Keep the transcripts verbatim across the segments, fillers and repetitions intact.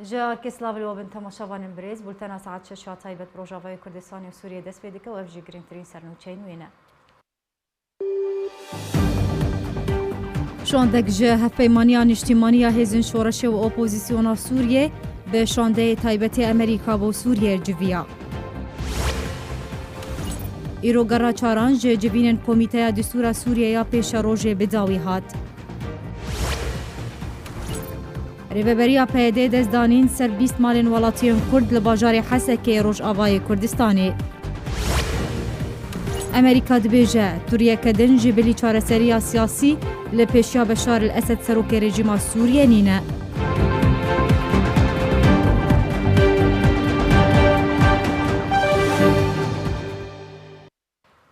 Ji Arkê Silav li we bin temaşevanên birêz, bultena saet şeş ya taybet bi Rojavayê Kurdistanê û Sûriyê dest pê dike û ev jî girîngtirîn sernûçeyên wê ne. Şandek ji Hevpeymaniya Niştîmanî ya Hêzên Şoreşê û Opozisyona Sûriyê bi şandeyê taybetê Amerîka bo Sûriyê civiya. Îro gerra çaran ji civînên Komîteya Distûra Sûriyê ya Pêşerojê bi dawî hat. Rêveberiya P Y D dest danîn ser bîst malên welatiyên Kurd li bajarê Hesekê Rojavayê Kurdistanê. Amerîka dibêje, tu riyeke din ji bilî çareseriya siyasî li pêşiya Beşar el Esed serokê rejîma Sûriyê nîne.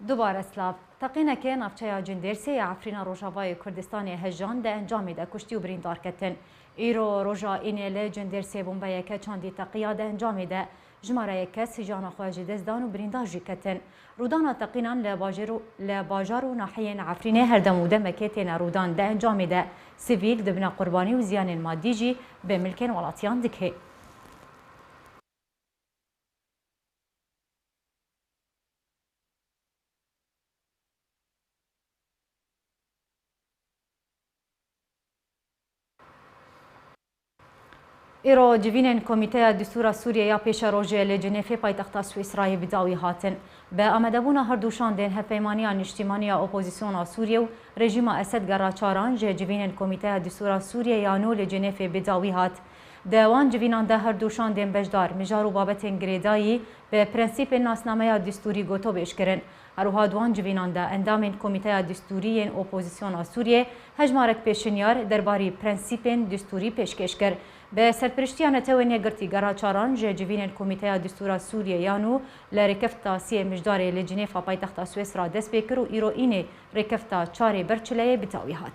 Dubare silav. Teqîneke navçeya Cindêrsê ya Efrîna Rojavayê Kurdistanê hejan di encamê de kuştî û birîndar ketin. Îro roja Înê li Cindêrsê bombeyeke çandî teqiya di encamê de jimareyek kes jiyana xwe ji dest dan û birîndar jî ketin. Rûdana teqînan li bajêr û, li bajar û nahiyên Efrînê her dem û demekê têne rûdan di encamê de sivîl dibine qurbanî û ziyanên madî jî bi milkên welatiyan dike. Îro civînên Komîteya Distûra Sûriyê ya Pêşerojê li Cinêfê paytexta Swîsrayê bi dawî hatin. Bi amadebûna her du şandên Hevpeymaniya Niştîmanî ya Opozisyona Sûriyê û rejîma Esed gerra çaran ji civînên Komîteya Distûra Sûriyê ya nû li Cinêfê bi dawî hat. Di wan civînan de her du şandên beşdar mijar û babetên girêdayî bi prensîpên nasnameya distûrî gotobêj kirin. Her wiha di wan civînan de endamên Komîteya Distûrî yên Opozisyona Sûriyê hejmarek pêşinyar derbarî prensîpên distûrî pêşkêş kir. Bi serpiriştiya Netewên Yekgirtî gerra çaran ji civînên Komîteya Distûra Sûriyê ya nû li rêkefta siyê Mijdarê li Cinêfa paytexta Swêsra dest pê kir û îro Înê rêkefta çarê Berçileyê bi dawî hat.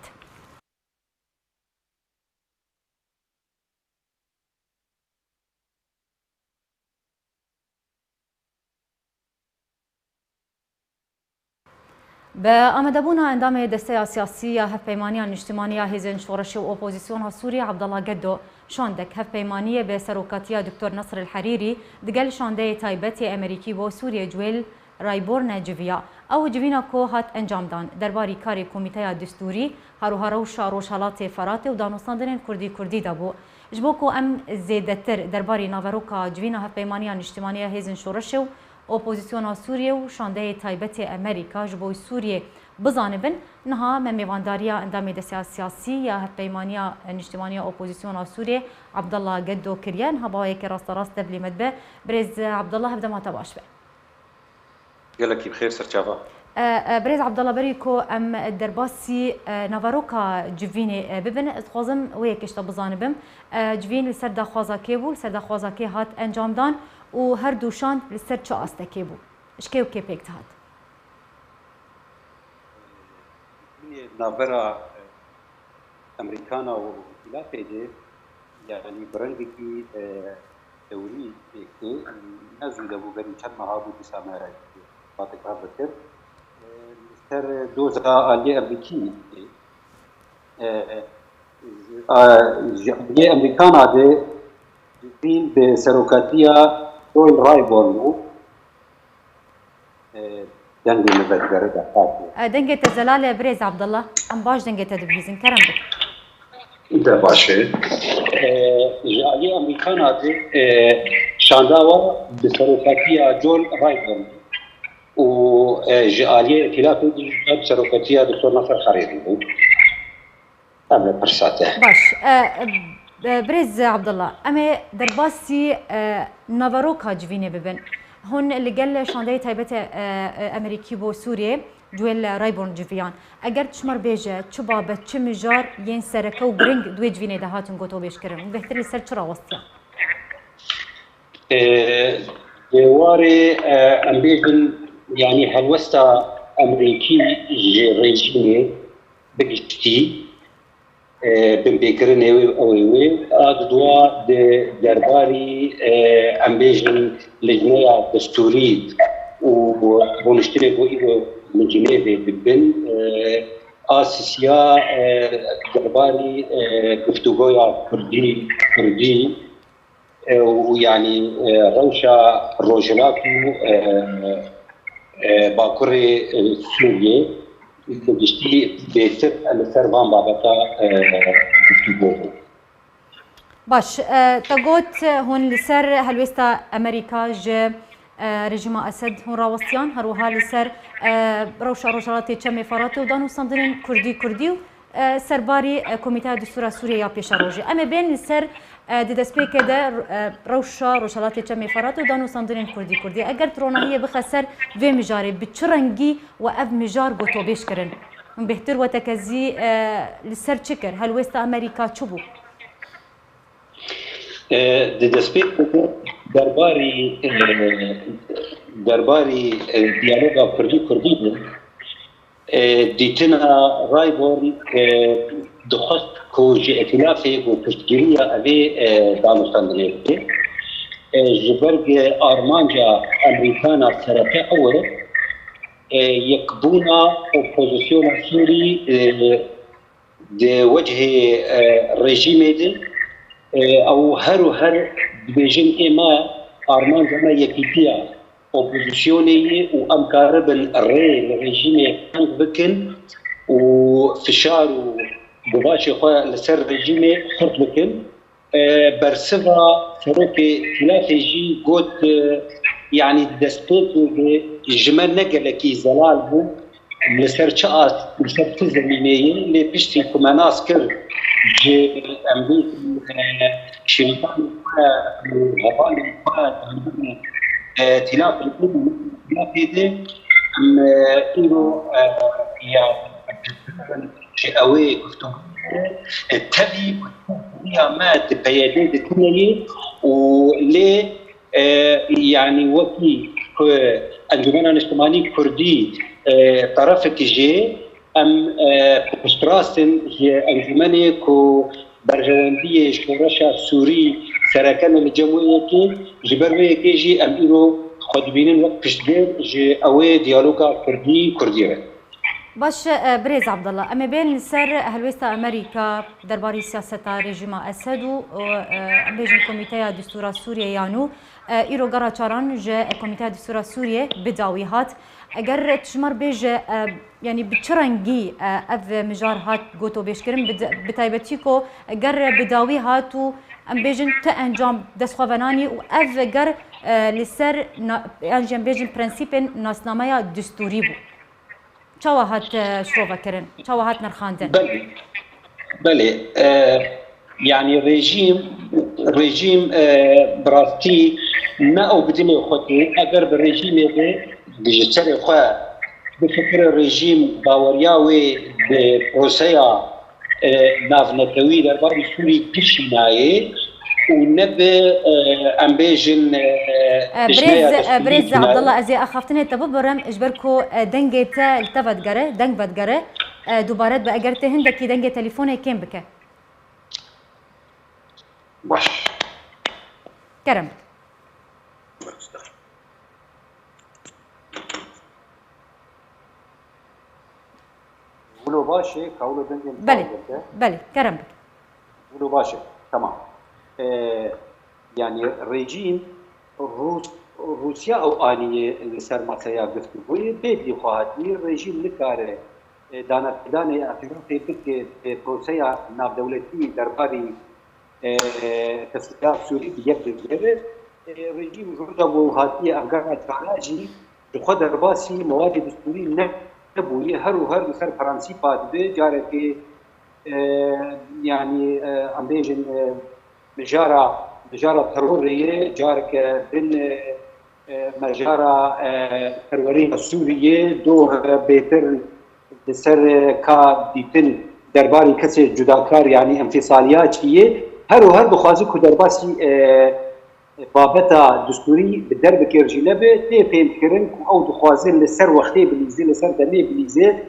Bi amadebûna endamê Desteya Siyasî ya Hevpeymaniya Niştimanî ya Hêzên Şoreşê û Opozisyona Sûriyê Abdallah Geddo, şandek hevpeymaniyê bi serokatiya Doktor Nasr El Herîrî digel şandeyê taybetê Emerîkî bo Sûriyê Cuêl Rayborne civiya. Ew civîna ku hat encamdan derbarî karê Komîteya Distûrî, her wiha rewşa Rojhelatê Feratê û danûstandinên Kurdî Kurdî de bû. Ji bo ku em zêdetir derbarî naveroka civîna Hevpeymaniya Niştimanî ya Hêzên Şoreşê û Opozisyona Sûriyê û şandeyê taybetê Emerîka ji bo Sûriyê bizanibin, niha me mêvandariya endamê Desteya Siyasî ya Hevpeymaniya Niştimanî ya Opozisyona Sûriyê Abdallah Geddo kiriye. Niha bi awayekî rasterast dev li me dibe. Birêz Abdallah, hevdema te baş be. Gelekî bi xêr, serçava. E, e, Birêz Abdallah, berî ku em derbasî, e, naveroka civînê, e, bibin, ez dixwazim wê yekê ji te bizanibim. E, civîn li ser daxwaza kê bû, li ser daxwaza kê hat encamdan û her du şand li ser çi astekê bû? Ji kê û kê pêk dihat? Civînê navbera, e, Emerîkana û Îtîlafê de, yanî bi rengekî, e, dewrî pêk tê. Ne zû de bû, berî çend meha bû dîsa me batek hev dikir. E, li ser doza aliyê Emerîkî, e, e, ji aliyê Emerîkana de civîn bi serokatiya Doyle Rayborn bû. E, dengê min vedigere de qatê. E, dengê te zelal e, birêz Abdullah. Em baş dengê te dibihîzin. Kerem bik. De baş e. E, ji aliyê Amerîkana de, e, şandawa bi serokatiya John Rayburn û, e, ji aliyê Îtîlafê de bi serokatiya Doktor Nasser Hariri bû. Em ê pirsa te. Baş. E, e, Birêz Abdullah, em ê derbasî, e, naveroka civînê bibin. Hûn li gel şandeyê taybet e, e, Emerîkî bo Sûriyê, Cuêl Rayburn civiyan. Eger tu ji me re bêje, çi babet, çi mijar yên sereke û giring di wê civînê de hatin gotobêj kirin û bêhtir li ser çi rawestiyan? E, di warê, e, em bêjin, yanî helwesta Emerîkî ji rejîmê bi giştî, e, binpêkirinê wê, ew ê wê, a didwa di derbarî, e, em bêjin, lijneya destûrî û rûniştinê ku îro li Cinêvê dibin, e, a sisiya, e, derbarî, e, guftûgoya Kurdî, Kurdî, e, û yanî, e, rewşa rojhilat û, e, e, bakurê, e, Sûriyê bi giştî bêtir li ser van babeta, e, guftûgo bû. Baş, e, te got, e, hûn li ser helwêsta Amerîka ji, e, rejîma Esed hûn rawestiyan, her wiha li ser, e, rewşa Rojhelatê Çemê Feratê û danûstandinên Kurdî Kurdî û, e, serbarî, e, Komîteya Distûra Sûriyê ya Pêşerojê. Em ê bên li ser, e, di destpêkê de, e, rewşa Rojhelatê Çemê Feratê û danûstandinên Kurdî Kurdî. Eger tu ronahiyê bixe ser vê mijarê, bi çi rengî we ev mijar gotobêj kirin? Hûn bêhtir we tekezî, e, li ser çi kir? Helwêsta Amerîka çi bû? E, di destpêkê de derbarî, e, derbarî, e, diyaloga Kurdî Kurdî bû. E, dîtina Rayborn, e, dixwest ku ji îtîlafê ku piştgiriya evê, e, danûstandinê bike. E, ji ber ku armanca Amerîkana sereke ew e, e, yekbûna opozisyona Sûrî, e, di wecihê, e, rejîmê de, e, ew her û her dibêjin ê me armanca me yekîtiya opozisyonê ye û em karibin rê li rejîmê teng bikin û fişar û guvaşê xwe li ser rejîmê xurt bikin. E, bersiva serokê îtîlafê jî got, e, yanî destpêkê de ji me ne gelekî zelal bû. Li ser çi as, li ser çi zemîneyê, lê piştî ku me nas kir ji, em bêjin, e, şirîkanê xwe, e, hevalên xwe, e, tîlafê de, em, e, îro, e, ya, ji ewê guftûgo, e, tevî ya me di P Y D de tune ye û lê e, yanî wekî ku Encûmena Niştimanî Kurdî, e, terefek jê, em, e, piştrast in ji encûmenê ku berjewendiyê şoreşa Sûrî serekene li cem wê yekê, ji ber wê yekê jî em îro xwe dibînin wek piştgir ji ewê diyaloga Kurdî Kurdî re. Baş e, birêz Abdullah, em ê bên li ser helwêsta Amerîka derbarî siyaseta rejîma Esed û, û, e, em bêjin Komîteya Distûra Sûriyê ya nû, e, îro gera çaran ji Komîteya Distûra Sûriyê bi dawî hat. Eger tu ji me re bêje, e, yanî bi çi rengî, e, ev mijar hat gotobêjkirin, bi, bi taybetî ku ger bi dawî hat û em bêjin ti encam dest xwe venanî û ev ger, e, li ser na-, yan jî em bêjin prensîpên nasnameya distûrî bû. Çawa hat, e, şirove kirin? Çawa hat nirxandin? Belê. Belê. E, yanî rejîm, rejîm, e, bi rastî ne ew bi dilê xwe tê. Eger bi rejîmê be, ji serê xwe bifikire rejîm baweriya wê bi proseya, e, navnetewî derbarî Sûrî gişî nayê û ne bi, e, em bêjin, e, E, tişneya birêz, e, destûrî birêz tune. Abdullah, ez ê axaftinê te bibirim, ji ber ku, e, dengê te li te vedigere, deng vedigere, e, dubare dibe. Eger tê hindekî dengê telîfonê kêm bike. Baş. Kerem bike. Wilo baş e, ka wilo dengê min Belê, tawil bike. Belê, kerem bike. Wilo baş e, tamam. E, yanî rejîm Rûs-, Rûsya ew aniye li ser masaya guftûgoyê, bê dî xwe hatî, rejîm nikare, e, danepêdanê îtirafê bike, e, proseya navdewletî derbarî, e, e, kesûra Sûrî bi yek bigere. E, rejîm ji roja ku hatiye ev gera çara jî ji xwe derbasî mewadê distûrî ne-, nebûye. Her û her li ser prensîpa dibe, carekê, e, yanî, e, em bêjin, e, mijara, mijara terorê ye, careke din, e, e, mijara, e, perwerîna Sûriyê, doh, e, bêtir li ser, e, ka dîtin derbarî kesê cudakar, yanî enfîsaliyatçî ye. Her û her dixwaze ku derbasî, e, babeta distûrî bi derbikê re jî nebe, tê fêhmkirin ku ew dixwaze li ser wextê bilîze, li ser demê bilîze,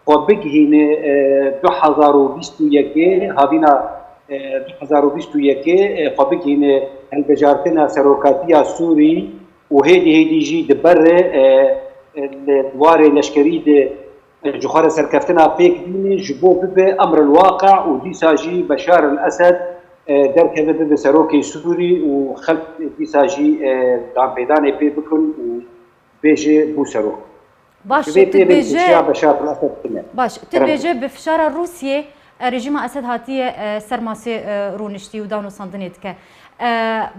xwe bigihîne, e, du hezar û bîst û yekê, havîna, e, du hezar û bîst û yekê, e, xwe bigihîne hilbijartina serokatiya Sûrî û hêdî hêdî jî di ber re, e, e, li warê leşkerî de, e, ji xwe re serkeftina pêk bîne, ji bo bibe emr el-waqi û dîsa jî Beşar el-Esed, e, derkeve bibe serokê Sûrî û xelk dîsa jî, e, danpêdanê pê bikin û bêje bû serok. Baş, Divê tu pê bin bêje pêşiya Beşar Esed bine. Baş, tu Kerem bêje bi fişara Rûsiyê, e, rejîma Esed hatiye, e, ser masê, e, rûniştî û danûstandinê dike. E,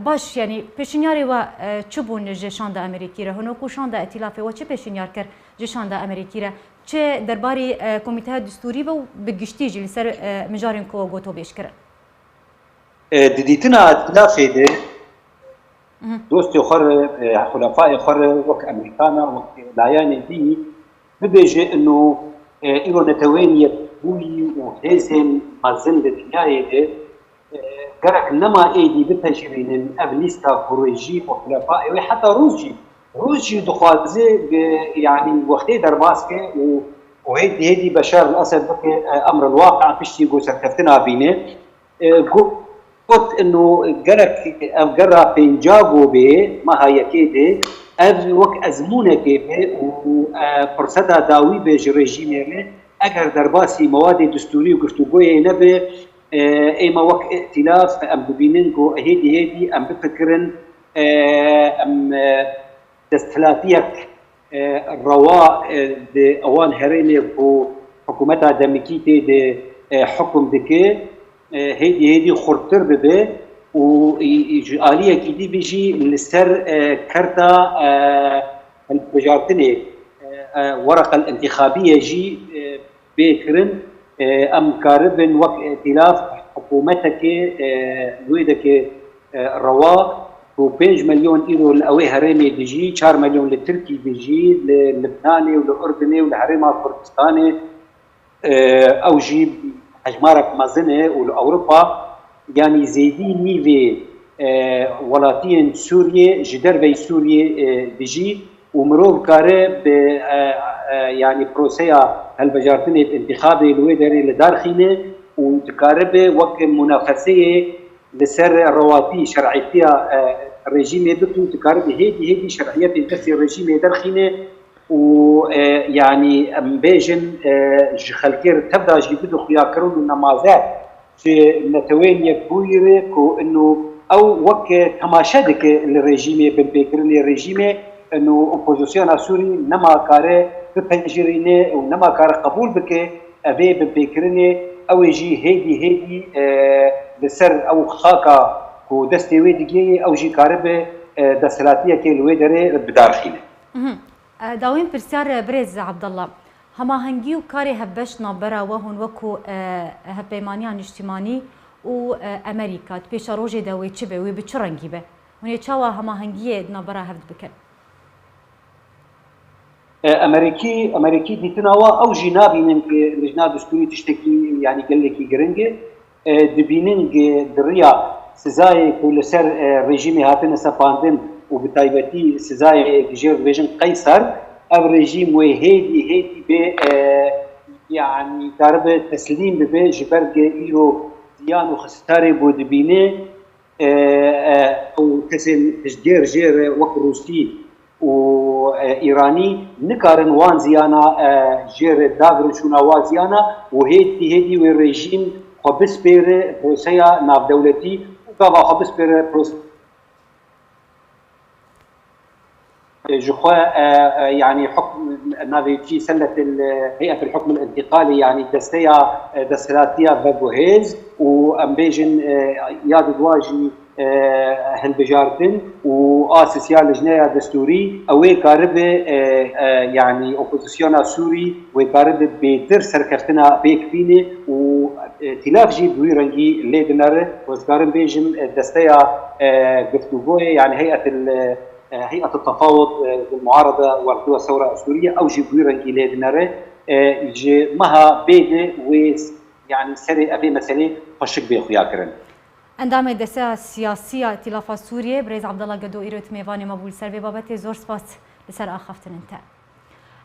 baş, yanî pêşinyarê we, e, çi bûn ji şanda Amerîkî re? Hûn wekû şanda Îtîlafê we çi pêşinyar kir ji şanda Amerîkî re? Çi derbarê, e, Komîteya Distûrî ve û bi giştî jî li ser, e, mijarên ku we gotobêj kirin? E, di dîtina Îtîlafê de Mhm. dostê xwe re, e, xulefayê xwe re wek Amerîkana, wek layanê dî bibêje ino, e, îro Neteweyên Yekbûyî û hêzên mezin li dinyayê de, e, gerek nema êdî bipejirînin ev lîsta ku rejîm û xulefayê wê heta Rûs jî, Rûs jî dixwaze bi, yanî wextê derbas ke û, û hêdî hêdî Beşar el Esed bike, e, emr el waqi piştî ku serkeftina bîne. E, got, got ino gerek ev gera pênca go bê, meha yekê de, ev wek ezmûnekê be û, e, firseta dawî be ji rejîmê re. Eger derbasî mewadê distûrî û guftûgoyê nebe, e, ê me wek îtîlaf em dibînin ku hêdî hêdî em bifikirin, e, em, e, desthilatiyek, e, rewa, e, di ewan herêmê ku hikûmeta demikî tê de, e, hukum dike, e, hêdî hêdî xurttir bibe û, î, î, ji aliyekî dî bî jî li ser, e, kerta, e, hilbijartinê, e, e, wereqel intixabiye jî, e, bê kirin, e, em karibin wek îtîlaf hikûmetekê, e, wê deke, e, rewa ku pênc milyon îro li ewê herêmê dijî, çar milyon li Tirkî dijî, li Libnanê û li Urdinê û li Herêma Kurdistanê, e, ew jî hejmarek mezin e û li Ewropa, yanî zêdî nîvê, e, welatiyên Sûriyê ji derveyî Sûriyê, e, dijî û mirov kare bi, e, e, yanî proseya hilbijartinê bi întîxabê li wê derê li dar xîne û dikaribe wek munafeseyê li ser rewatî şer'îtiya, e, rejîmê bike û dikaribe hêdî hêdî şer'iyetê destê rejîmê derxîne û, e, yanî em bêjin, e, ji xelkê re tevda jî bide xuyakirin û nemaze ji Neteweyên Yekbûyî re ku ino ew weke temaşe dike li rejîmê, binpêkirinê rejîmê, ino opozisyona Sûrî nema kare bipejirîne û nema kare qebûl bike evê binpêkirinê, ew ê jî hêdî hêdî, e, li ser ew xaka ku destê wê digihê, ew jî karibe, e, desthilatiyekê li wê derê bi dar xîne. Mhm. E, dawîn pirsyar, e, birêz Abdullah. Hemahengî û karê hevbeş navbera we hûn wekû, e, Hevpeymaniya Niştimanî û, e, Amerîka, di pêşerojê de wê çi be, wê bi çi rengî be? Hûn ê çawa hemahengiyê di navbera hev de bikin? E, Amerîkî, Amerîkî dîtina wa ew jî nabînin ku lijna distûrî tiştekî, yanî gelekî giring e. E, dibînin ku di riya sizayê ku li ser, e, rejîmê hatine sepandin û bi taybetî sizayê ku jê re dibêjin Qeyser, ev rejîm wê hêdî hêdî bê, e, yanî karibe teslîm bibe ji ber ku îro ziyan û xisarê ku dibîne, e, e, ew kesên piştgêr jê re wek Rûsî û, e, Îranî nikarin wan ziyana, e, jê re dagirin şûna wan ziyana û hêdî hêdî wê rejîm xwe bispêre proseya navdewletî û gava xwe bispêre prose-, ji xwe, e, e, yanî hukm, navê çî, selletil, e, hey'etil hukmil intîqalî, yanî desteya, e, desthilatiya veguhêz û em bêjin, e, ya didwa jî, e, hilbijartin û a sisiya lijneya destûrî, ew ê karibe, e, e, yanî opozisyona Sûrî wê karibe bêtir serkeftina pêk bîne û, e, tîlav jî bi wî rengî lê dinere. Ez karim bêjim, e, desteya, e, guftûgoyê, yanî hey'etil, e, e, hey'etil tefawud, e, dil muarada werdiwa sewra Sûriye, ew jî bi wî rengî lê dinere. E, ji meha bê de wê, yanî serê evê meselê xweşik bê xuya kirin. Endamê Desteya Siyasî ya Îtîlafa Sûriyê, birêz Abdullah Gedo, îro tu mêvanê me bû. Li ser vê babetê zor spas li ser axaftinên te.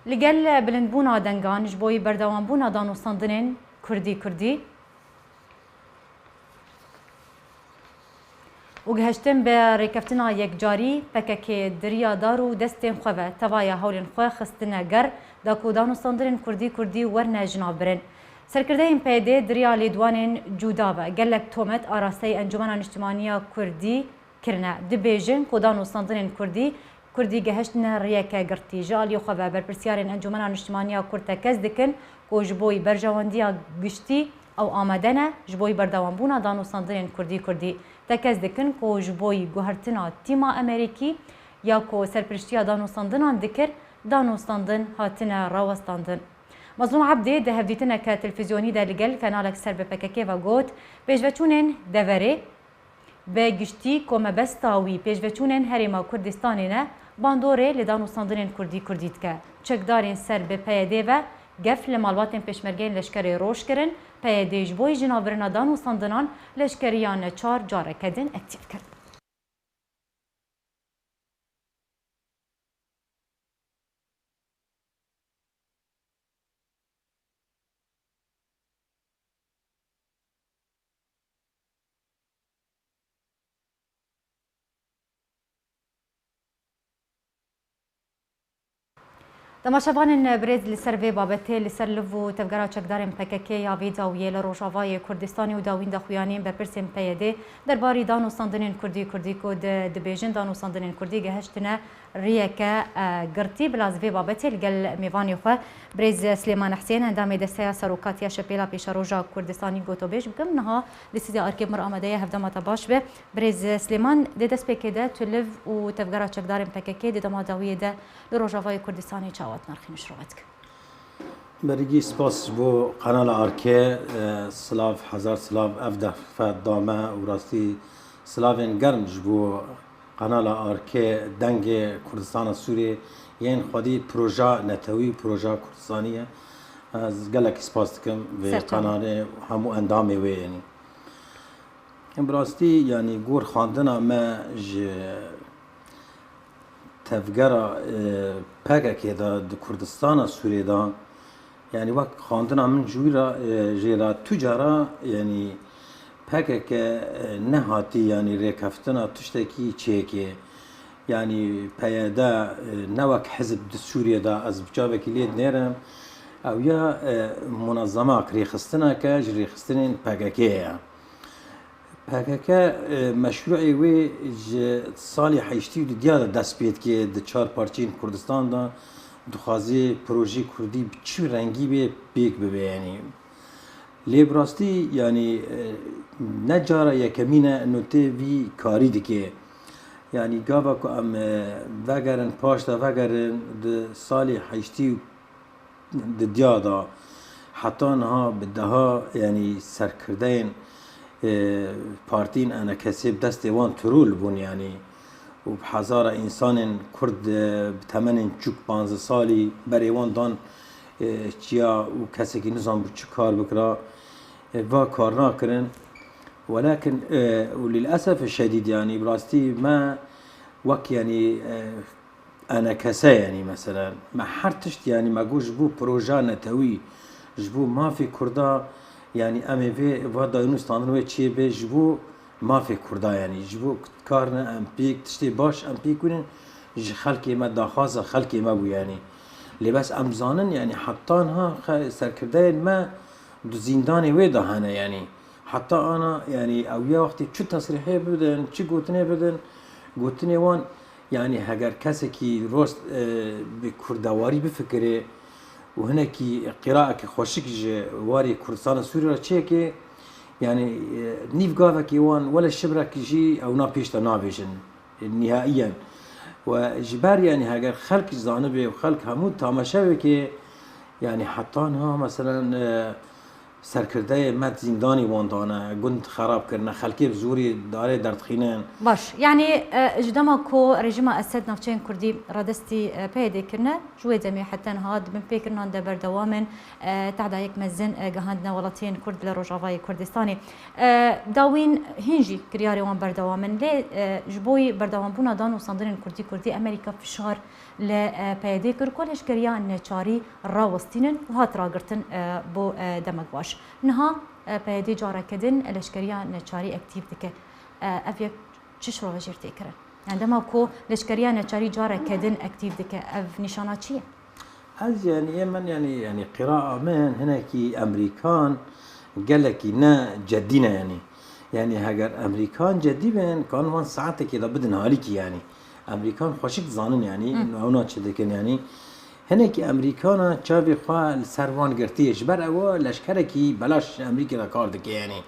Li gel bilindbûna dengan ji bo berdewambûna danûstandinên Kurdî Kurdî û gihiştin bi rêkeftina yekcarî, P K K di riya dar û destên xwe ve tevaya hewlên xwe xistine ger da ku danûstandinên Kurdî Kurdî werne jinavbirin. Serkirdeyên P Y D di riya lêdwanên cuda ve gelek tomet arasteyî Encûmena Niştimanî ya Kurdî kirine. Dibêjin ku danûstandinên Kurdî, Kurdî gehiştine riyeke girtî. Ji aliyê xwe ve berpirsiyarên Encûmena Niştimanî ya Kurd tekez dikin ku ji bo berjewendiya giştî ew amade ne, ji bo berdewambûna danûstandinên Kurdî Kurdî. Tekez dikin ku ji bo guhertina tîma Amerîkî ya ku serpiriştiya danûstandinan dikir, danûstandin hatine rawestandin. Mazlûm Ebdî di hevdîtineke televîzyonî de li gel kanalek ser bi P K K ve got, pêşveçûnên deverê, bi giştî ku mebesta wî pêşveçûnên Herêma Kurdistanê ne, bandorê li danûstandinên Kurdî Kurdî dike. Çekdarên ser bi P Y D ve gef li malbatên pêşmergeyên leşkerê Roj kirin, P Y D ji bo jinavbirina danûstandinan leşkeriya neçar careke din aktîf kir. Temaşevanên birêz, li ser vê babetê, li ser liv û tevgera çekdarên P K K ya vî dawiyê li Rojavayê Kurdistanê û dawîn daxuyaniyên berpirsên P Y D derbarî danûstandinên Kurdî, Kurdî ku di-, dibêjin danûstandinên Kurdî gehiştine riyeke, e, girtî. Bila ez vê babetê li gel mêvanê xwe birêz Silêman Husên, endamê Desteya Serokatiya Şepêla Pêşeroja Kurdistanî gotobêj bikim. Niha li stûdya Arkê bi me re amade ye, hevdema te baş be. Birêz Silêman, di destpêkê de tu liv û tevgera çekdarên P K K di dema dawiyê de li Rojavayê Kurdistanê çawa dinirxînî, ji xwe ve dike? Berî gî spas ji bo kanala Arkê, e, silav, hezar silav ev derfet da me û rastî silavên germ ji bo kanala Arkê, dengê Kurdistana Sûriyê, yên xwedî proja netewî, proja Kurdistanî ye. Ez gelekî spas dikim vê Serçe. Kanalê û hemû endamê wê, yanî. Bi rastî, yanî, gor xwendina me ji tevgera, e, P K K de di Kurdistana Sûrê de, yanî, wek xwendina min ji wî re, e, jê re tu cara, yanî, P K K, e, nehatî, yanî, rêkeftina tiştekî çêkê. Yanî, P Y D, e, ne wek hizb di Sûriyê de, ez bi çavekî lê dinêrim, ew ya, e, munezzemak, rêxistineke ji rêxistinên P K K ye. P K K, e, meşrûê wê ji salê heştê û dudiya de dest pê dike, di çar parçeyên Kurdistan de dixwaze projeyê Kurdî bi çi rengî bê pêk bibe, yanî. Lê bi rastî, yanî, e, ne cara yekemîn e notê vî karî dike. Yanî gava ku em, e, vegerin, paş de vegerin, di salê heştê û dudiya de heta niha bi deha, yanî, serkirdeyên, e, partiyên E N K S bi destê wan tirûl bûn, yanî, û bi hezara însanên Kurd, e, bi temenên çûk panzdeh salî berê wan dan, e, çiya û kesekî nizanbû çi kar bikira, e, va kar nakirin. Welakin, e, û lîlesef şedîd, yanî, bi rastî me wek, yanî, e, E N K S, yanî, meselen, me her tişt, yanî, me got ji bo proja netewî, ji bo mafê Kurda, yanî, em ê vê va dayînûstandin wê çê bê, ji bo mafê Kurda, yanî, ji bo karine em pêk tiştê baş em pêk bînin, ji xelkê me daxwaza xelkê me bû, yanî. Lê bes em zanin, yanî, heta niha xe-, serkirdeyên me di zîndanê wê de hene, yanî. Heta ana, yanî, ew ya wextê çi tesrîhê bidin, çi gotinê bidin, gotinê wan, yanî, heger kesekî rost, e, bi kurdewarî bifikirê û hinekî qîraekî xweşik ji warê Kurdistana Sûrî re çêke, yanî, e, nîv gavekî wan wele şibrekî jî ew na pêş de nabêjin, e, nihaiyen. We ji ber, yanî, heger xelk zanibe û xelk hemû tamaşe bike, yanî, heta niha, meselen, e, serkirdeyê me di zîndanê wan dane, gund xerab kirine, xelkê bi zorî darê derdixînin. Baş, yanî, e, ji dema ku rejîma Esed navçeyên Kurdî radestî, e, P Y D kirine, ji wê demê heta niha di bin pêkirinan de berdewam in, e, tehda yek mezin, e, gihandine welatiyên Kurd li Rojavayê Kurdistanê. E, dawîn hîn jî kiryarê wan berdewam in, lê, e, ji bo berdewambûna danûstandinên Kurdî Kurdî Amerîka fişar li, e, P Y D kir ku leşkeriya neçarî rawestînin û hat ragirtin, e, bo, e, demek baş. Niha, e, P Y D careke din leşkeriya neçarî aktîf dike. E, ev yek çi şirove jê re tê kirin? Yani dema ku leşkeriya neçarî careke din aktîf dike, ev nîşana çi ye? Ez, yanî, yê min, yanî, yanî, qîraa min hinekî Emerîkan gelekî ne cedî ne, yanî. Yanî, heger Emerîkan cedî bin, kan wan saetekê de bidin halîkî, yanî. Emerîkan xweşik dizanin, yanî, Hı. ew na çi dikin, yanî. Hinekî Emerîkana çavê xwe li ser wan girtiye. Ji ber ewa leşkerekî belaş ji Emerîkê re kar dike, yanî.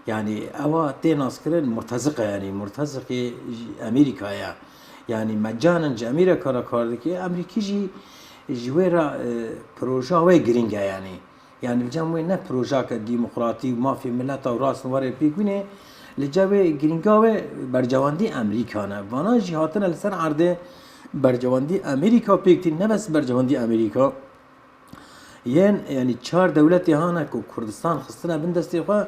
Yanî, ewa tê naskirin murteziq e, yanî, murteziqê ji Emerîka ye. Yanî, mecanen ji Emerîka re kar dike. Emerîkî jî ji wê re, e, proja wê girîng e, yanî. Yanî, li cem wê ne projake demokratî û mafê mileta û rast û warê pêk wînê, li cem wê girînga wê bercewendî Emerîka ne. Vana jî hatine li ser erdê bercewendî Emerîka pêk tîn, ne bes bercewendî Emerîka. Yên, yanî, çar dewletê hane ku Kurdistan xistine bin destê xwe,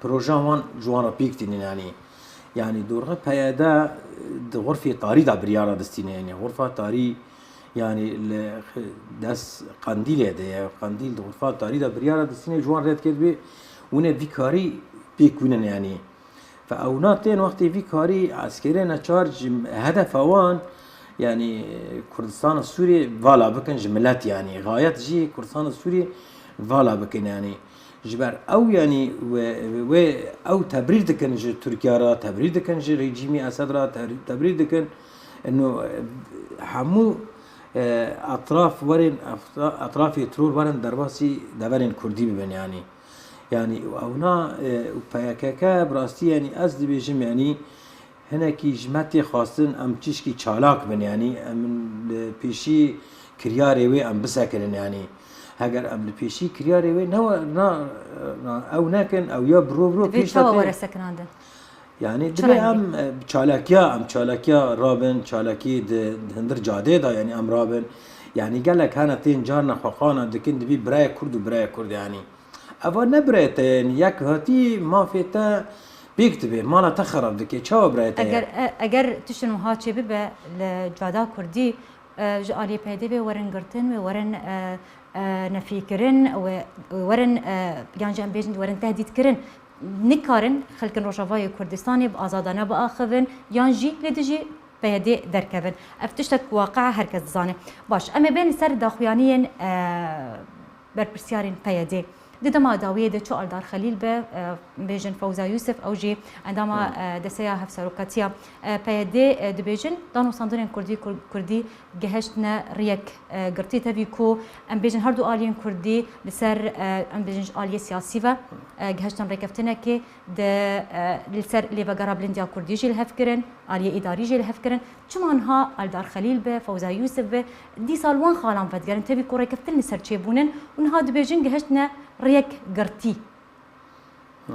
proja wan ji wan re pêk tînin, yanî. Yanî, dorxe P Y D di xurfê tarî de biryara distîne, yanî, xurfa tarî, yanî, li des Qendîlê de ye, Qendîl di xurfa tarî de biryara distîne, ji wan rê dikir bê, hûn ê vî karî pêk wînin, yanî. Fe ewna tên wextê vî karî eskerê neçar ji hedefa wan, yanî Kurdistana Sûriyê vala bikin ji milet, yanî xayet jî Kurdistana Sûriyê vala bikin, yanî ji ber ew, yanî wê, wê ew tebrîr dikin ji Tirkiye re, tebrîr dikin ji rejîmî Esed re, ter-, tebrîr dikin. Ino hemû, e, etraf werin, etrafê teror werin derbasî deverên Kurdî bibin, yanî. Yanî, û ewna, e, û P Y K K, bi rastî, yanî, ez dibêjim, yanî, hinekî ji me tê xwestin em tişkî çalak bin, yanî, em li pêşî kiryarê wê em bisekirin, yanî. Heger em li pêşî kiryarê wê ne, na, na, ew nekin, ew ya bi ro bi ro Divê pêş çawa de tê. Were sekinandin? Yanî, Çi divê rengî? Em, e, bi çalakiya, em çalakiya rabin, çalakî di, di hundir cadê de, yanî, em rabin. Yanî, gelek hene tên carna xweqana dikin, dibî birayê Kurd û birayê Kurd, yanî. Eva ne birayê te ye, yek hatî mafê te pêk dibe, mala te xerab dike, çawa birayê te ye? Eger, e, eger tiştin wiha çêbibe li cada Kurdî, e, ji aliyê P Y D ve werin girtin, wê werin, e, e, nefîkirin, wê, wê werin, e, yan jî em bêjin werin tehdîtkirin, nikarin xelkin Rojavayê Kurdistanê bi azadane biaxivin, yan jî li dijî P Y D derkevin. Ev tiştek waqia her kes dizane. Baş, em ê bên li ser daxuyaniyên, e, berpirsiyarên P Y D. Di dema dawiyê de çû Aldar Xelîl be, e, bêjin Fewza Yûsif, ew jî endama, Hmm. e, Desteya Hevserokatiya, e, P Y D, e, dibêjin, danûstandinên Kurdî, Kur-, Kurdî gihiştine riyek, e, girtî tevî ku, em bêjin, her du aliyên Kurdî li ser, e, em bêjin, ji aliyê siyasî ve, e, gihiştin rêkeftinekê di, e, li ser lêvegera bilind ya Kurdî jî li hev kirin, aliyê îdarî jî li hev kirin. Çima niha Aldar Xelîl be, Fewza Yûsif be, dîsa li wan xalan vedigerin, tevî ku rêkeftin li ser çêbûnin û niha dibêjin gihiştine riyek girtî? Hı.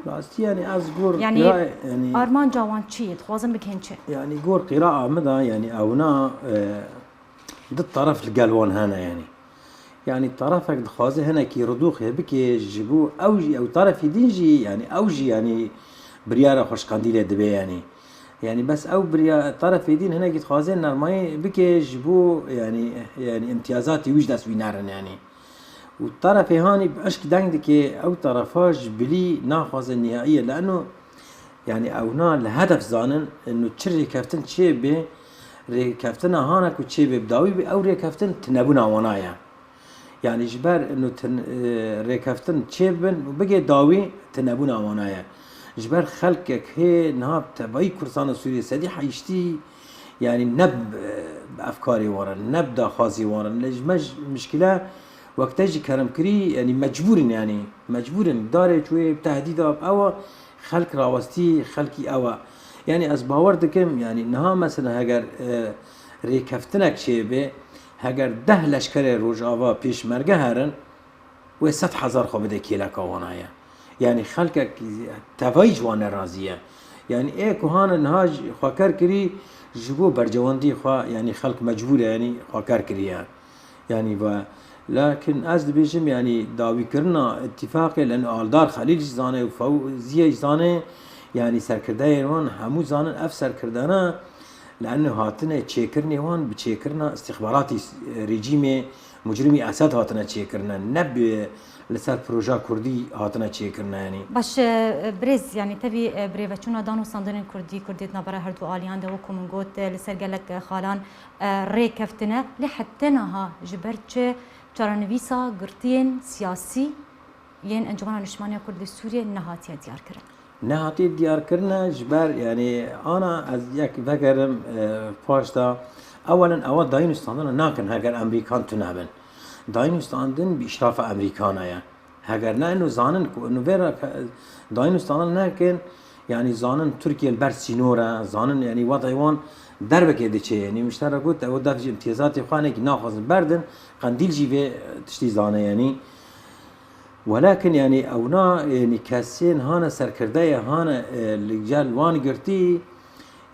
Rastî, yanî, ez gor Yanî, qira-, yanî armanca wan çi ye? Dixwazin bikin çi? Yanî, gor qîraa min de, yanî, ewna, e, du teref li gel wan hene, yanî. Yanî, terefek dixwaze hinekî ridûxê bike ji bo ew jî, ew terefî din jî, yanî, ew jî, yanî, biryara xwe ji Qendîlê dibe, yanî. Yanî, bes ew birya-, terefê din hinekî dixwaze nermayî bike ji bo, yanî, yanî, îmtiyazatê wî ji dest wî nerin, yanî. Û terefê hanî bi eşk deng dike, ew terefa ji bilî naxwaze nihaiye, leeno, yanî, ewna li hedef zanin, ino çi rêkeftin çê bê, rêkeftina hana ku çê bê bi dawî bê, ew rêkeftin tinebûna wana ye. Yanî, ji ber ino tin-, e, rêkeftin çê bibin û bigê dawî, tinebûna wana ye. Ji ber xelkek hê niha bi tevayî Kurdistana Sûriyê sedî heyştî, yanî ne bi, bi efkarê wan re, ne bi daxwazê wan re. Lê ji me ji mişkile wek te jî kerem kirî, yanî mecbûr in, yanî mecbûr in. Darê çûyê bi tehdîda ewa xelk rawestî, xelkî ewa. Yanî ez bawer dikim, yanî niha mesela heger, e, rêkeftinek çêbe, heger deh leşkerê Rojava pêşmerge herin, wê sed hezar xwe bide kêleka wana ye. Yanî xelkek tevayî ji wan nerazî ye. Yanî ê ku hane niha ji xwe ker kirî, ji bo bercewendî xwe, yanî xelk mecbûr e, yanî xwe ker kiriye. Yanî ve, lakin ez dibêjim, yanî dawîkirina îtîfaqê, leeno Aldar Xelîl jî zane û Fewziye jî zane, yanî serkirdeyên wan hemû zanin ev serkirdana, leeno hatine çêkirinê wan bi çêkirina îstixbaratî, rejîmê mucrimî Esed hatine çêkirine, ne bi Li ser proja kurdî hatine çêkirin, yanî. Baş, e, birêz, yanî tevî, e, birêveçûna dan û standinên kurdî, kurdî di navbera her du aliyan de, wekû min got, e, li ser gelek, e, xalan, e, rê keftine. Lê heta niha ji ber çi çarenivîsa girtiyên siyasî yên Encûmena Niştimaniya Kurd li Sûriyê nehatiye diyarkirin? Nehatiye diyarkirine ji ber, yanî, ana ez yek vegerim, e, paş de, ewelen ewa dayîn û standina nakin heger Emerîkan tune bin. Dayîn û standin bi îşrafa Emerîkana ye. Heger ne, ino zanin ku ino vê re ke-, dayîn û standin nekin, yanî zanin Tirkiye li ber sînor e, zanin, yanî, wextê wan derbekê diçe. Yanî, min ji te re got, ew dev ji îmtiyazatê xwe hinekî naxwazin berdin, Qendîl jî vê tiştî zane, yanî. Welakin, yanî, ewna, yanî, kesên hane serkirdeyê, hane, e, li gel wan girtî,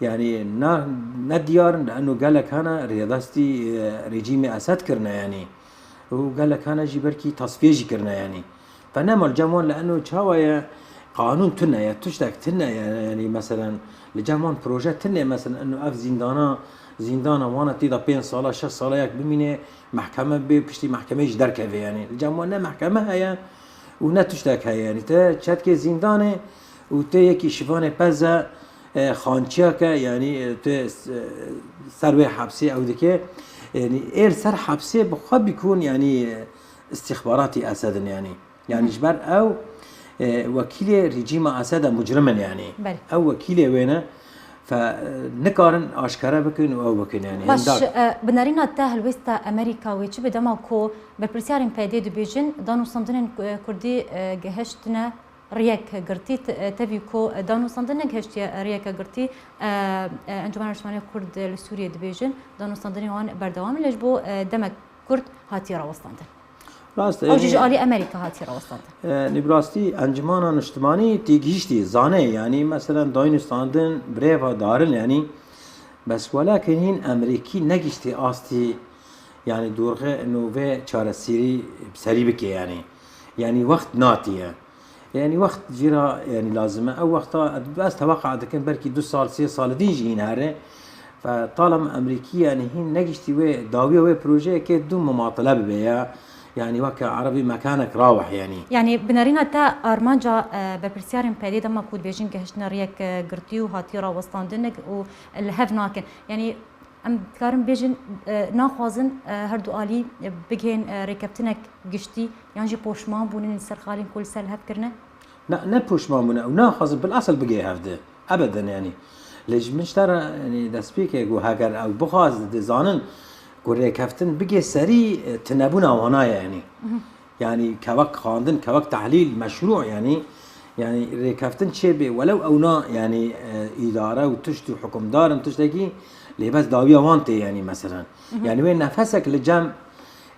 yanî, na, ne diyar in, li eno gelek hene rêdestî, e, rejîmê Esed kirine, yanî. Û gelek hene jî belkî tasfiyê jî kirine, yanî. Fe nema li cem wan li eno çawa ye, qanûn tune ye, tiştek tune ye, yanî, meselen, li cem wan proje tune ye, meselen, eno ev zîndana, zîndana wana tê de pênc sala, şeş sala yek bimîne, mehkeme bê, piştî mehkemeyê jî derkeve, yanî. Li cem wan ne mehkeme heye û ne tiştek heye, yanî. Te çetkê zîndanê û te yekî şivanê peze, e, xançiyake, yanî, e, te, e, ser wê hepsê ew dike. Yanî, ê li ser hepsê bi xwe bikûn, yanî, e, îstîxbaratî Esed in, yanî. Yanî, Hı. ji ber ew, e, wekîlê rejîma Esed e, mucrim in, yanî. Belê. Ew wekîlê wê ne, fe, e, nikarin aşkere bikin û ew bikin, yanî. Baş, hinda- e, bi nerîna te helwêsta Emerîka wê çi be dema ku berpirsiyarên P Y D'ê dibêjin, danûstandinên, e, kurdî, e, gihiştine riyek girtî, t-, e, tevî ku danûstandin negihiştiye riyeke girtî, e, e, Encûmena Niştimanî ya Kurd li Sûriyê dibêjin, danûstandinên wan berdewam in, lê ji bo, e, demek kurt hatiye rawestandin. Rast e, Ew jî ji yanî alî Amerîka hatiye rawestandin. E, nî bi rastî Encûmena Niştimanî têgihiştî, zane, yanî, meselen, danûstandin birêva darin, yanî, bes welakin hîn Amerîkî negihiştî astî, yanî, dorxê ino vê çareserî bi serî bike, yanî. Yanî, wext natiye. Yanî wext jî re, yanî, lazim e. Ew wexta ez teweqa dikim, belkî du sal, sê sal din jî hîn here. Fe talem Emerîkî, yanî, hîn negihiştî wê dawiya wê projeyekê du mumatile bibe ya. Yanî weke erebî mekanek raweh, yanî. Yanî bi nerîna te armanca, e, berpirsiyarên P Y D'ê dema ku dibêjin gihiştine riyek, e, girtî û hatiye rawestandin û li hev nakin. Yanî Em dikarin bêjin, e, naxwazin, e, her du alî, e, bigihên, e, rêkeftinek giştî, yan jî poşman bûnin li ser xalên ku li ser li hev kirine? Na, ne poşman bûne, ew naxwazin bil asel bigihê hevdi. Ebeden, yanî. Lê ji min ji te re, yanî, destpêkê ku heger ew bixwaz, dizanin ku rêkeftin bigihê serî, e, tunebûna wana ye, yanî. Mhm. Yanî kevek xwendin, kevek tehlîl, meşrû, yanî, yanî rêkeftin çêbê, welew ewna, yanî, e, îdare û tişt û hukimdar in tiştekî, lê bes dawiya wan tê, yanî, meselen. Mhm. Yanî wê nefesek li cem,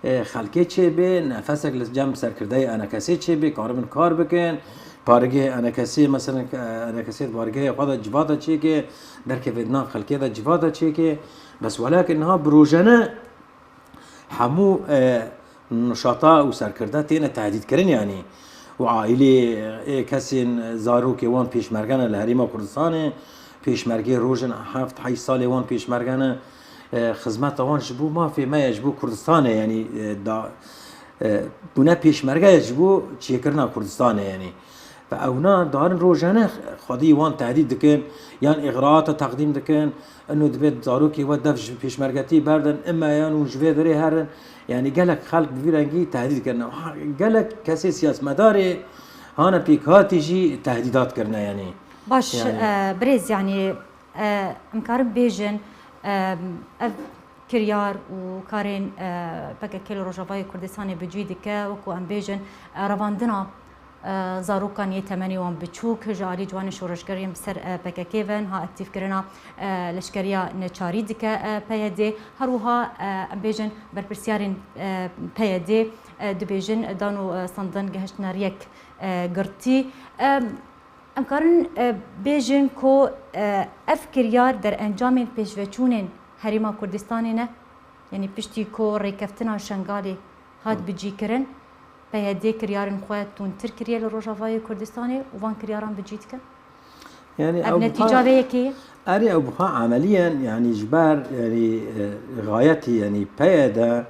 e, xelkê çêbê, nefesek li cem serkirdeyê E N K S'ê çêbê, karibin kar bikin, pargehê E N K S'ê, meselen, e, E N K S pargehê xwe de civata çêke, derkeve di nav xelkê de civata çêke. Bes welakin niha bi rojane, Hemû, e, nişata û serkirde têne tehdîdkirin, yanî û aîlê, e, kesên, zarokê wan pêşmerge ne li Herêma Kurdistanê, pêşmergê rojin heft heyş salê wan pêşmerge ne, e, xizmeta wan ji bo mafê me ye, ji bo Kurdistanê, yanî, e, da, e, bûne pêşmerge ye ji bo çêkirina Kurdistanê, yanî. Ve ewna darin rojane xwedî wan tehdîd dikin, yan îxraata teqdîm dikin, ino divê zarokê we dev ji pêşmergetî berdin, ime yan hûn ji vê derê herin. Yanî gelek xelk bi vî rengî tehdîd kirine. Ha, gelek kesê siyasmedarê hane pêkhatî jî tehdîdat kirine, yanî. Baş, Yanî e, birêz, yanî, e, em karin bêjin, e, ev kiryar û karên, e, P K K li Rojavayê Kurdistanê bi cî dike, wekû em bêjin, e, revandina, e, zarokan yê temenê wan biçûk ji alî ciwanên şoreşger yên bi ser, e, P K K ve niha aktîfkirina, e, leşkeriya neçarî dike, e, P Y D. Her wiha, e, em bêjin berpirsiyarên, e, P Y D, e, dibêjin dan û, e, standin gihiştine riyek, e, girtî. E, Em karin, e, bêjin ku, e, ev kiryar derencamên pêşveçûnên Herêma Kurdistanê ne? Yanî piştî ku rêkeftina Şengalê hat Hı. bicîkirin, P Y D kiryarên xwe tundtir kiriye li Rojavayê Kurdistanê û van kiryaran bi cî dike? Yanî Ev ew netîca buha-, vê yekê ye? Erê, ew buha emeliyen, yanî ji ber, yanî, e, xayetî, yanî P Y D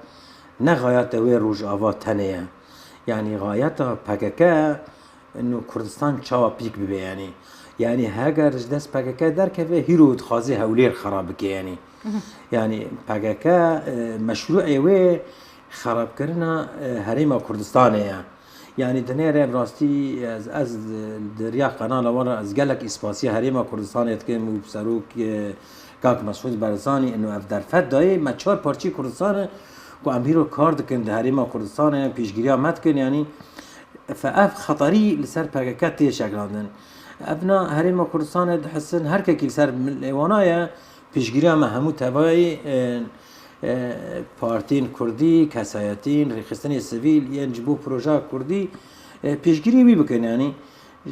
ne xayete wê Rojava tenê ye. Yanî xayeta P K K ino Kurdistan çawa pîk bibe yanî. Yanî heger ji dest P K K derkeve hîro dixwaze Hewlêr xerab bike yanî. Yanî P K K, e, meşrûê wê xerabkirina, e, herêma Kurdistanê ye. Yanî dinêre bi rastî ez, ez di riya qenala wan re ez gelek îspasiya herêma Kurdistanê dikim û serok, e, Kak Mesûd Barzanî ino ev derfet dayê me çar parçeyê Kurdistan e ku em hîro kar dikin di herêma Kurdistanê pêşgiriya me dikin yanî. Fe ev xeterî li ser P K K tê şekilandin. Evna herêma Kurdistanê dihisin, her kekî li ser milê wana ye, pêşgiriya me hemû tevayî, e, e, partiyên kurdî, kesayetîn, rêxistinê sivîl yên ji bo projeya kurdî, e, pêşgirî wî bikin. Yanî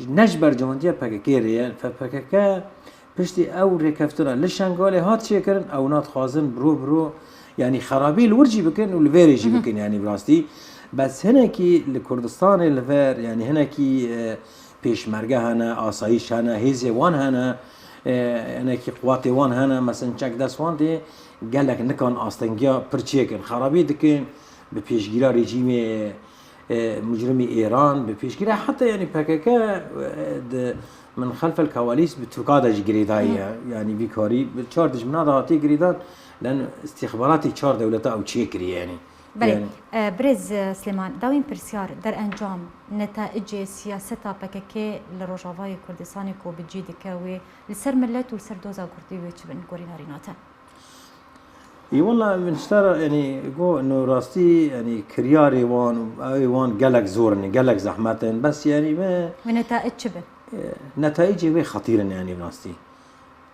ne ji berjewendiya P K K re ye, fe P K K Piştî ew rêkeftina li Şengalê hat çêkirin, ew nadixwazin biro biro, yanî xerabî li wir jî bikin û li vêrê jî bikin, yanî bi rastî. Bes hinekî li Kurdistanê li vir, yanî hinekî, e, pêşmerge hene, asayîş hene, hêzê wan hene, e, hinekî quwatê wan hene, mesela çek dest wan tê, gelek nikan astengiya pir çêkin, xerabî dikin, bi pêşgiriya rejîmê e, micrimî Êran, bi pêşgiriya heta yanî P K K, e, di min xelfel kewalîs bi Tirka de jî girêdayî ye. Yanî vî karî bi çar dijmina de hatiye girêdan, lan îstîxbaratê çar dewleta ew çêkiriye yanî. Belê. Yanî E, birêz, e, Silêman, dawîn pirsyar, derencam, netayicê siyaseta P K K li Rojavayê Kurdistanê ku bi cî dike wê li ser milet û li ser doza kurdî wê çi bin gorî narîna te? Î wela min ji te re, yanî, got, no rastî, yanî, kiryarê wan û ew ê wan gelek zor in, gelek zehmet in. Bes, yanî, me Wê netayîc çi bin? E, netayîcê wê xetîr in, yanî, rastî.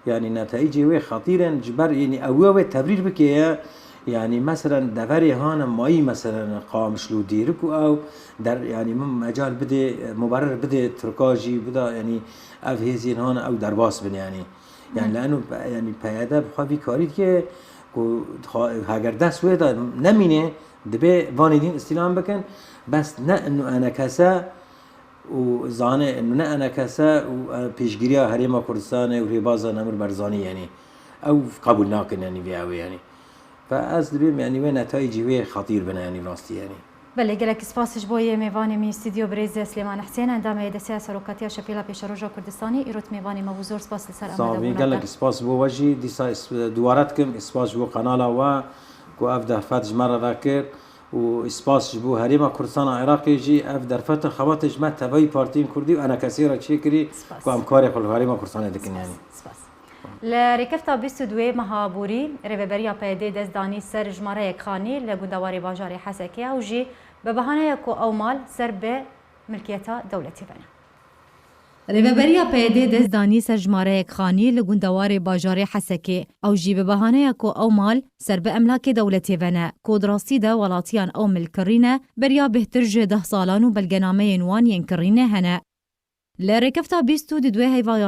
Yanî, netayîcê wê xetîr in, ji ber, yanî, ew wê tebrîr bike ye. Yanî, meselen, deverê hane mayî, meselen, Qamişlo Dêrik û ew der, yanî, min mecal bidê, e, muberir bidê, Tirka jî bida, yanî, ev hêzên hane ew derbas bin, yanî. Yani, lano, yani, P Y D bi xwe vî karî dike ku dixa-, heger dest wê de nemîne, dibê vanê din îstîlam bikin, bes ne ino enekese û zane ino ne enekese û, e, pêşgiriya Herêma Kurdistanê û Rêbaza Nemir Barzanî, yani, ew qebûl nakin, yani, vê ew, yani. Fe ez dibêm, yani, wê netayîcî wê xetîr bine, yani, rastî, yani. Belê, gelek spas ji bo yê mêvanê min stûdyo birêz Silêman Husên, endamê Desteya Serokatiya Şepêla Pêşeroja Kurdistanê, îro tu mêvanê me bû, zor spas li ser Sağ ol, amadegebûna gelek te. Spas bo we jî, dîsa is-, dubare dikim, spas ji bo kanala we ku ev derfet ji me re vekir û spas ji bo Herêma Kurdistana Iraqê jî, ev derfeta xebatê ji me tevayî partiyên Kurdî û enekesê re çêkirî Spas. Ku em karê xwe li Herêma Kurdistanê dikin, Spas, yanî. Spas. Li rêkefta bîst û duê meha borî, rêveberiya P Y D'ê dest danî ser jimareyek xanî li gundewarê bajarê Hesekê ew jî bi bahaneya ku ew mal ser bi milkiyeta dewletê ve ne. Rêveberiya P Y D'ê dest danî ser jimareyek xanî li gundewarê bajarê Hesekê. Ew jî bi bahaneya ku ew mal ser bi emlakê dewletê ve ne, ku di rastî de welatiyan ew milk kirîne, beriya bêhtir ji deh salan û belgenameyên wan yên kirînê hene. Li rêkefta bîst û di duê heyva